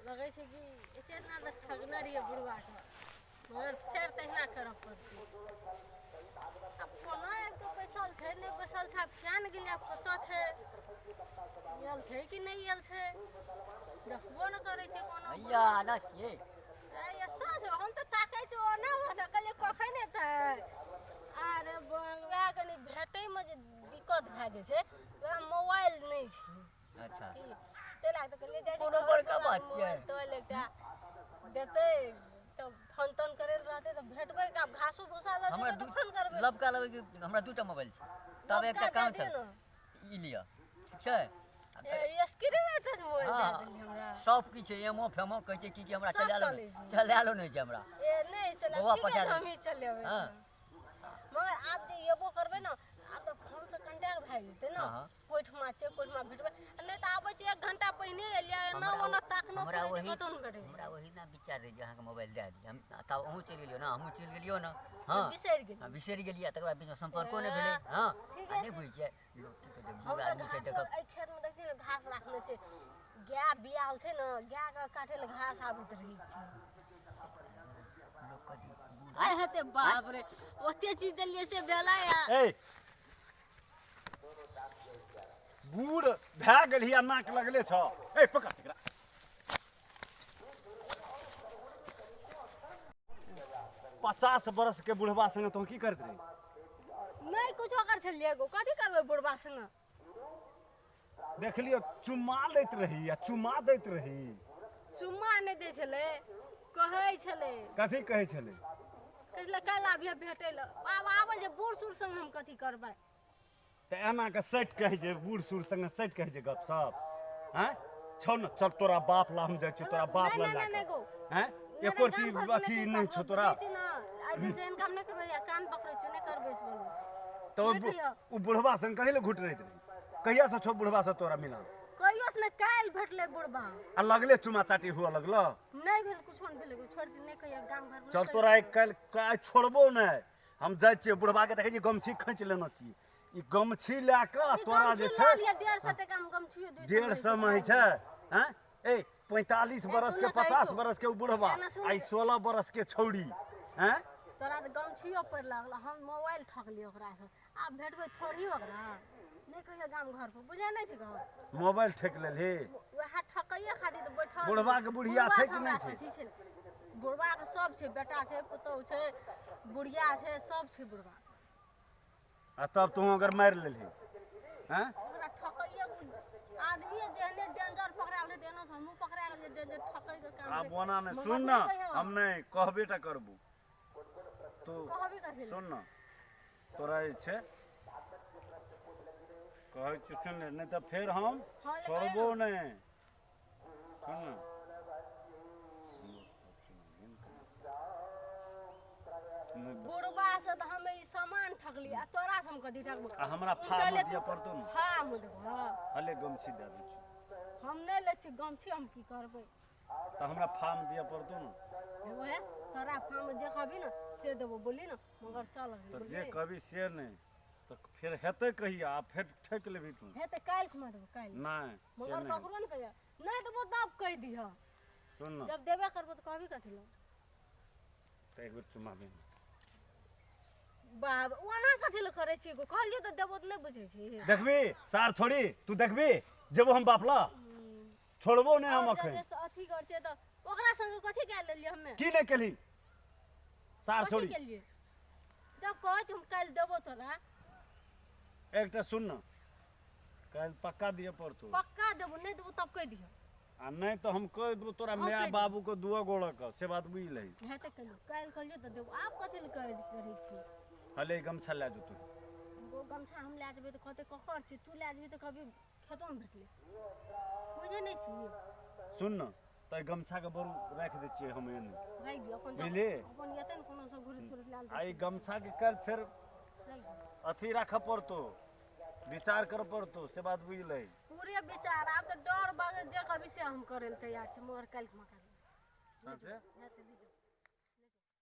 लगै छै कि एते दिना तऽ ठगने रहियै बुढ़बाके, मगर फेर तहिना करऽ पड़तै। आब कोना आबि कऽ बैसल छै, नहि बैसल छै, आब किया ने गेलियै, आब कतऽ छै, आयल छै कि नहि आयल छै, देखबो नहि करै छै कोनो। भैया आना छियै। एतऽ छै, हम तऽ ताकै छी ओना ओना, कहलियै कखन एतै। आरे वएह कनि भेटैमे जे दिक्कत भए जाइ छै, वएह मोबाइल नहि छै। अच्छा, ताहि लए कऽ कहलियै जाइ छी। कोनो बड़का बात छै? मोबाइल तोबाइल एकटा देतै तऽ फोन तोन करै लए रहतै तऽ भेटबै। आब घासो भूसा लऽ हमरा जेबै दू तऽ फोन करबै। लबका लेबै कि? हमरा दूटा मोबाइल छै, तब एकटा लबका काम दए छै। दियौ ने। ई लिअ, ठीक छै? ए, स्क्रीन टच मोबाइल हँ। दए देलियै हमरा। सब किछु एमो फेमो कहै छै की की हमरा सब चलायल चलै छै। चलायलो नहि छै हमरा। ए नहि चलायब। बौआ ठीके पठा छै, देबै। हमही चलेबै। हँ। मगर आब जे एबो करबै ने, आब तऽ फोनसँ कॉन्टैक्ट भए जेतै ने। हँ। कोइठमा छै, कोइठमा भेटबै। आ नहि तऽ आबै छै, एक घंटा पहिने एलियै, एना हमरा ओना ताकनो हमरा पड़ै छै, ओही कतहु नहि भेटै छै। हमरा ओही ना विचार रहै जे अहाँके मोबाइल दए दी हम, तब अहूँ चलि गेलियौ ने, हमहूँ चलि गेलियौ ने। हँ, बिसरि गेलियै। हँ, बिसरि गेलियै। तकर बाद बीचमे सम्पर्को नहि भेलै। हँ। ठीके आ नहि छै। बुझै छियै लोक की कहै छै, हम बूढ़ तऽ आदमी छै घासो देखब। एहि खेतमे देखै छियै ने, घास राखने छै, गाय बियाल छै ने, गायके काटै लए घास आबैत रहै छै। लोक कहै छै बूढ़ आइ हेतै। बाप रे, ओते चीज देलियै से भेलै आ ए बूढ़ भए गेलही आ नाक लगले छौ। ए पकड़ एकरा। 50 बरस के बुढ़बा संगे तों की करैत रही? नहि कुछो कर छलियै गो, कथी करबै बुढ़बा संगे? देखलियो चुम्मा लैत रही आ चुम्मा दैत रही। चुम्मा नहि दै छलै, कहै छलै। कथी कहै छलै? कहै छलै काल्हि आबिहे भेटै लए। आब आबै छै बूढ़ सूढ़ संगे हम कथी करबै? तऽ एना के सटि कहै छै, बूढ़ सूढ़ संगे सटि कहै छै गपशप। आँय छौ ने, चल तोरा बाप ला हम जाइ छियौ, तोरा बाप नहि ला नहि लए नहि नहि कऽ। गो। आँय नहि, एको नहि, रत्ती गाम घरमे अथी नहि नहि छौ ककरो तोरा। बुझै छी ने, आइ दिनसँ एहन काम नहि करबै, आ कान पकड़ै छियौ, नहि करबै से बोलू। तऽ ओ नहि कहियौ। ओ बुढ़बा संग कथी लए घुट रहैत रही? कहिया से छौ बुढ़बा से तोरा मिलान? कहियो से नहि, काल्हि भेटलै बुढ़बा। आ लगले चुमा चाटी हुअ लगलो? नहि भेल, कुछो नहि भेलै, छोड़ि दे, नहि कहियो गाम घरमे। चल तोरा आइ काल्हि आइ छोड़बो नहि। हम जाइ छियै बुढ़बा के देखै छी, गमछी खींच लेने छी, ई गमछी लए कऽ तोरा जे छै 150 टका मे गमछियो 200। 150 मे होइ छै? आँय ए 45 बरस के सुन ने कहै 50 छौ। बरस के ओ बुढ़बा एना सुन आ ई 16 बरस के छौड़ी। आँय तोरा तऽ गमछियो पड़ि लागल, हम मोबाइल ठकलियै ओकरासँ, आब भेटबै थोड़ी ओकरा। नहि कहियो गाम घर पर बुझै नहि छै घर। मोबाइल ठकि लेलही? वएह ठकैये खातिर तऽ बैठल। बुढ़बा के बुढ़िया बुढ़बा छै से कि नहि हमरा छै? कथी छै? बुढ़बा के सब छै, बेटा छै, पुतहु छै, बुढ़िया छै, सब छै बुढ़बा। आ तब तू अगर मारि लेलही? आँय ओकरा ठकैये आदमी जेहने डेंजर पकड़ायल रहै, तेहनो से हमहूँ पकड़ा गेलियै डेंजर, ठकै के काम आब रहै। ओना नहि मगर सुन ने। नहि कहियो। हम नहि कहबे टा करबू तू। कहबे करही। सुन ने, तोरा जे छै कहै छियौ, सुन ले, नहि तऽ फेर हम हँ, ले छोड़बो नहि। सुन ने, बुढ़बा से तऽ हम ई सामान ठकलियै, आ तोरा से हम कथी ठकबो? आ हमरा फार्म कहलियै दिअ तू पड़तौ ने। फार्म देबो? हले गमछी दए दै छियौ। हम नहि लै छी गमछी, हम की करबै? तऽ हमरा फार्म दिअ पड़तौ ने। ओहे तोरा फार्म जे कहबी ने से देबो, बोलली ने, मगर चल अभी, तऽ जे बुझली? कहबी से नहि तऽ फेर हेतै कहिया? आ फेर ठकि लेबही तू? हेतै, काल्हि खुमा देबो, काल्हि। नहि से मगर नहि। ककरो ने कहिया नहि देबो तब कहि दिह। सुन ने। जब देबे करबो तऽ कहबी कथी लए? तऽ एक बेर चुमा दे। बाप, ओना कथी लए करै छी गो? कहलियौ तऽ देबो, तऽ नहि बुझै छी। देखबी सार छोड़ी, तू देखबी, जेबो हम बाप ला, छोड़बो नहि हम आओर अखन। जे से अथी कर छै तऽ ओकरा संगे कथी कए लेलियै हमे? की नहि केलही सार कथी छोड़ी? केलियै? जब कहै छी हम काल्हि देबो तोरा। एकटा सुन ने, काल्हि पक्का दिअ पड़तौ। पक्का देबो, नहि देबो तब कहि दिहऽ। आ नहि तऽ हम कहि देबो तोरा हँ, माय कहि दिहऽ। बाबू के दुआ गोड़ के, से बात बुझि लही। हेतै कहियो, काल्हि कहलियौ तऽ देबो, आब कथी लए करै करै छी? हले गमछा लए जो तू। ओ गमछा हम लए जेबै तऽ कहतै ककर छी, तू लए जेबही तऽ कहबी खेतोमे भेटलै, बुझै नहि छी। सुन ने तऽ गमछा के बरू राखि दै छियै हम एने। राखि दियौ अपन। बुझलियै? अपन एतै ने कोनो सब घुरि फिर लए। आ ई गमछा के काल्हि फेर राखि दियौ। अथी राखऽ पड़तौ, विचार करऽ पड़तौ, से बात बुझि लही। पूरे विचार, आब तऽ डर बागे, जे कहबी से हम करै लए तैयार छी, मगर काल्हि मका साँचे? हेतै।